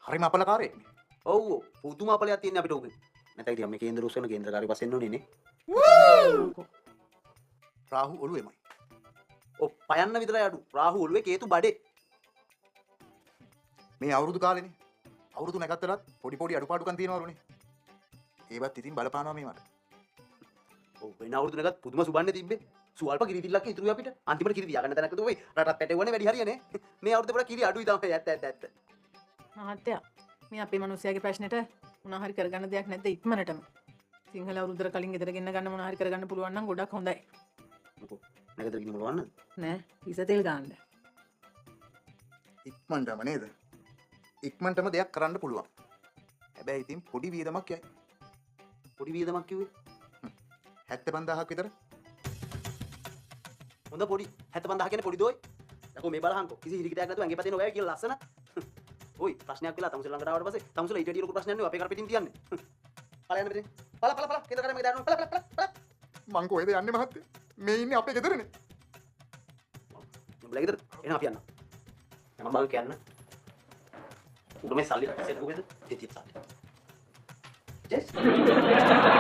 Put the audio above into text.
හරිම අපලකාරයෙක් නේ. ඔව් ඔව් පුදුම අපලයක් තියෙන්නේ අපිට ඕකේ. නැත්නම් ඉතින් මේ කේන්දර උස්සන කේන්ද්‍රකාරී පස්සෙන් ඕනේ නේ. රාහු ඔළුවේමයි. ඔව් පයන්න විතරයි අඩු. රාහු ඔළුවේ කේතු බඩේ. මේ අවුරුදු කාලේනේ. අවුරුදු නැකත් වෙලත් පොඩි පොඩි අඩුපාඩුකම් තියෙනවලුනේ. ඒවත් ඉතින් බලපානවා මේ මට. ඔව් වෙන අවුරුදු නැකත් පුදුම සුබන්නේ තිබ්බේ. සුවල්ප කිරි තිල්ලක් ඉතුරුයි අපිට. අන්තිමට කිරි තියාගන්න තැනක් නැතුව වෙයි. රටත් පැටවුවනේ වැඩි හරියනේ. මේ අවුරුද්ද පොඩක් කිරි අඩුයි තමයි. ඇත්ත ඇත්ත ඇත්ත. මහත්තයා මේ අපේ මිනිස්සයාගේ ප්‍රශ්නෙට මොනවා හරි කරගන්න දෙයක් නැද්ද ඉක්මනටම? සිංහල අවුරුද්දට කලින් ගෙදර ගෙන්න ගන්න මොනවා හරි කරගන්න පුළුවන් නම් ගොඩක් හොඳයි. මොකෝ නැගතර ගිනි මොනවන්න? නෑ හිස තෙල් ගන්න. ඉක්මනටම නේද? ඉක්මනටම දෙයක් කරන්න පුළුවන්. හැබැයි ඉතින් පොඩි වියදමක් යයි. පොඩි වියදමක් කිව්වේ? 75000ක් විතර. හොඳ පොඩි 75000 කියන්නේ පොඩි දෝයි. යකෝ මේ බලහන්කෝ කිසි හිරිකිතයක් නැතුව ඇඟේ පතේන ඔයයි කියලා ලස්සන. ඔයි ප්‍රශ්නයක් වෙලා තමුසේ ළඟට ආවට පස්සේ තමුසේලා ඊට වැඩිය ලොකු ප්‍රශ්නයක් නෙවෙයි අපේ කරපිටින් තියන්නේ. පළ යන්න මෙතන. පළ පළ පළ කේන්ද්‍ර කාර්යය මගේ දානවා. පළ පළ පළ පළ. මං කොහෙද යන්නේ මහත්තයා? මේ ඉන්නේ අපේ ගෙදරනේ. උඹලා ගෙදර? එහෙනම් අපි යන්න. මම බං කියන්න. උඹ මේ සල්ලි සෙට් කොහෙද? දෙතිය සල්ලි. ජෙස්.